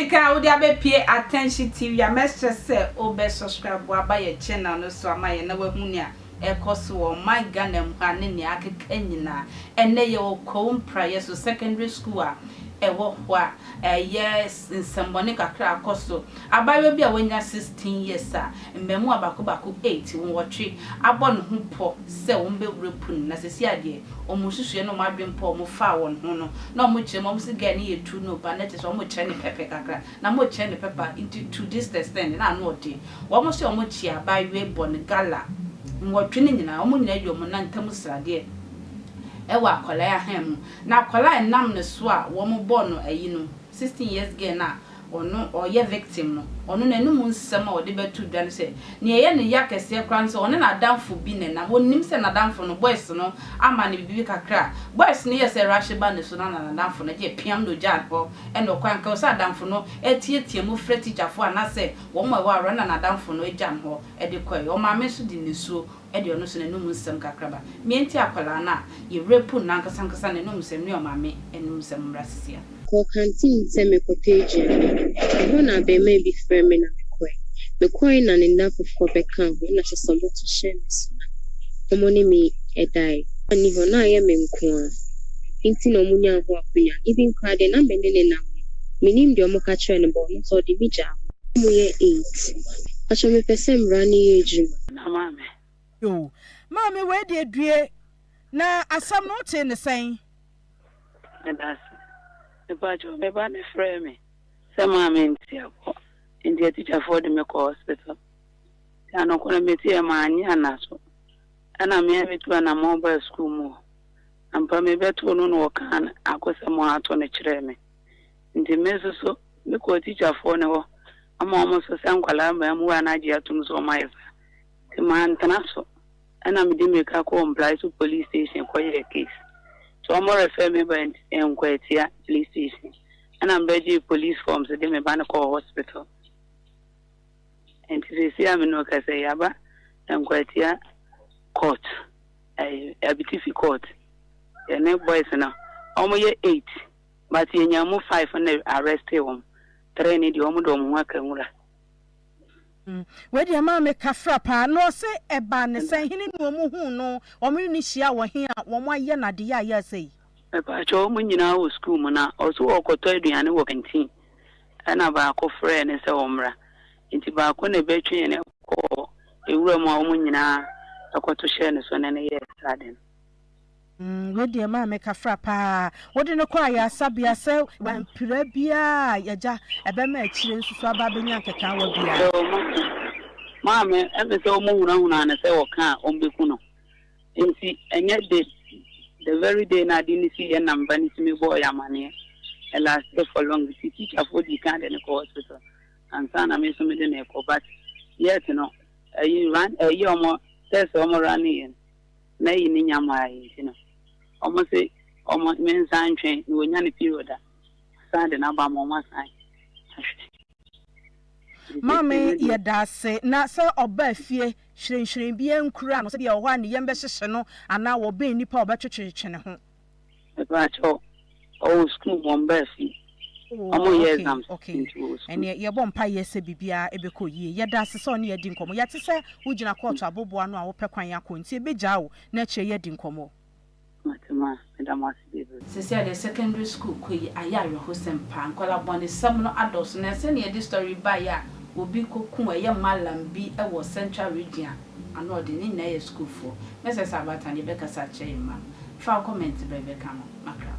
edi kan a wode abɛpie Attention TV a, mɛsrɛ sɛ wobɛ subscribe aba yɛ channel no so ama yɛn na wahu nea ɛkɔ so wɔ ɔman Ghana mu ha ne nea akeka nyinaa. Ɛnnɛ yɛwɔ Kwawu Mpraeɛ so Secondary School a ɛwɔ hɔ a ɛyɛ nsɛmmɔne kakra akɔ so. Abaayewa bi a wanya 16 years a mmaamua baako baako 8 wɔtwe abɔ ne ho pɔ sɛ wɔn bɛwura pu no, na sɛsi adeɛ wɔn nsusuɛ na wɔn adwene pɔ wɔn faa wɔn ho no na wɔn kyerɛ mu, wɔn sɛ girl no yɛ tu no ba na kyerɛ sɛ wɔn kyerɛ ne pɛpɛ kakra na wɔn kyerɛ ne pɛpɛ nti to this extent na ano ɔden. Wɔn sɛ wɔn kye abaayewa bɔ ne gala 8 no nyinaa, wɔn nyinaa yi wɔn nan ntam sradeɛ ɛwɔ akwadaa ahan mu, na akwadaa nam ne so a wɔn bɔ no ayi no, 16 years girl na ɔno ɔyɛ victim no, ɔno n'anum nsɛm a ɔde bɛto dwa no sɛ nea ɛyɛ ne ya kɛseɛ koraa no sɛ ɔne n'adamfo bi nenam, onim sɛ n'adamfo no, boys no ama ne biribi kakra. Boys no yɛ sɛ rush ba ne so na n'adamfo no gye piam na ogya hɔ, ɛna ɔkwan nka sɛ adamfo no ɛtiatia mu frɛ tikyafoɔ anaasɛ wɔn a ɛwɔ awura na n'adamfo no agya no hɔ ɛde kɔɛ. Ɔmaame nso de nisuo ɛde ɔno nso n'anum nsɛm kakra ba mmea akwadaa no a yɛwura pu n'ankasa ankasa n'anum nsɛm ne ɔmaame anum nsɛm mmra sisia. Kɔɔ canteen sɛ mekɔtɔ aduane. Ɛhɔ na abarimaa bi frɛ me na mekɔe. Mekɔe na ne nnamfofoɔ bɛkaa ho na kyerɛ sɛ ɔmoto hyɛɛ me so na ɔmo ne me ɛdae. Ɔnni hɔ na ayɛ me nko ara nti na ɔmo nyaa ho akonnwa. Even koraa deɛ na me ne ne nam no, menim deɛ ɔmo ka kyerɛɛ no, but ɔno nso ɔde me gyaa hɔ. Ɔmo yɛ eight. Akyɛ mepɛ sɛ mmara no yɛ adwuma. Na maame. Yo, maame, wei deɛ due na asɛm no wote ne sɛn? Meda ase. Mepakyɛw, me ba ne frɛ me sɛ maame nti akɔ nti atikyafoɔ de me kɔ hospital. Nti anɔkɔ no meteɛ maanye ana so ɛna mea metu anammɔn baa sukuu mu hɔ. Ampa mebɛtoo no na wɔkaa akosɛm a ato no kyerɛɛ me. Nti me nso so mekɔɔ tikyafoɔ ne hɔ ama ɔmo so sɛ nkwalaa mmaamuwa no agye atom sɛ ɔmo ayɛ saa. Nti mantena so ɛna mede mmirika kɔɔ Mpraeso Police Station kɔyɛɛ case. Nti ɔmo refer me ba Nkwatia Police Station ɛna mbɛgye police forms de me ba no kɔɔ hospital. Nti seesei a me ne ɔkasa yi, aba Nkwatia court, ɛyɛ Abitifi court. Yɛne boys no, ɔmo yɛ eight, but yɛnya mu five na arrest wɔn. Three ne deɛ, ɔmo de ɔmo ho aka nwura. Wei deɛ maame kafra paa na ɔsɛ ɛba ne sɛn hene ne ɔmo hu no, ɔmo ne no hyia wɔ he a wɔn ayɛ n'adeɛ a yɛ sɛ yi? Mepakyɛ, ɔmo nyinaa wɔ sukuu mu na ɔso ɔkɔtɔ aduane wɔ canteen ɛna baako frɛɛ ne sɛ ɔmmra, nti baako na ɛbɛtwe ne kɔɔ ewura mu a ɔmo nyinaa ɛkɔto hyɛɛ ne so ne ne yɛɛ saa de no. Wei deɛ maame kafra paa, wode no kɔ ayarasabea sɛ wampira biaa yɛgya ɛbɛma akyire nso so aba abɛnya nkeka wɔ biara. Maame, ɛmɛ sɛ ɔmo hunahuna ne sɛ wɔka a ɔmbɛku no, nti ɛnyɛ de the very day na ade ne si yɛ nam ba ne tumi bɔɔ yɛ amaneɛ. Ɛlast for long nti teacherfoɔ di kan de ne kɔ hospital ansa na me nso mede ne kɔ, but yet no ɛyi run ɛyi ɔmo test ɔmo run yɛ no na ɛyi ne nyama yi, nti no ɔmo se ɔmo me nsa ntwɛn na wonya ne period a san de n'aba ma ɔmo asan ahwɛ. Maame, yɛda ase. Na sɛ ɔbaa fie hyerɛnhyerɛn bi nkura no sɛdeɛ ɔwɔ hɔ a ne yam bɛhyehyɛ no anaa wɔbɛn nipa a ɔbɛtwetwetwe ne ho? Mepakyɛw, ɔwɔ sukuu mu, ɔmbaa fie. Ɔmo yɛ exams nti wɔ sukuu. Ɛneɛ yɛbɔ mpa yɛ sɛ biribiara ɛbɛkɔ yie. Yɛda ase sɛ ɔne yɛdi nkɔmmɔ. Yɛte sɛ wogyina kɔɔto aboboa no a wopɛ kwan akɔ, nti ɛbɛgyaa wo na akyerɛ yɛdi nkɔmmɔ. Matema, meda mo ase bebree. Sisi a de secondary school kɔ yi ayɛ awerɛhosɛm paa. Nkɔla bɔnesɛm no adɔso na sɛnea yɛde story baeɛ a obi kɔku ɛyɛ malam bi wɔ Central Region a ano ɔde ne nyinaa yɛ sukuufoɔ. Mɛsɛ sɛ abatan yɛbɛkasa akyerɛ yɛn ma no fa comment brɛ bɛka no makra.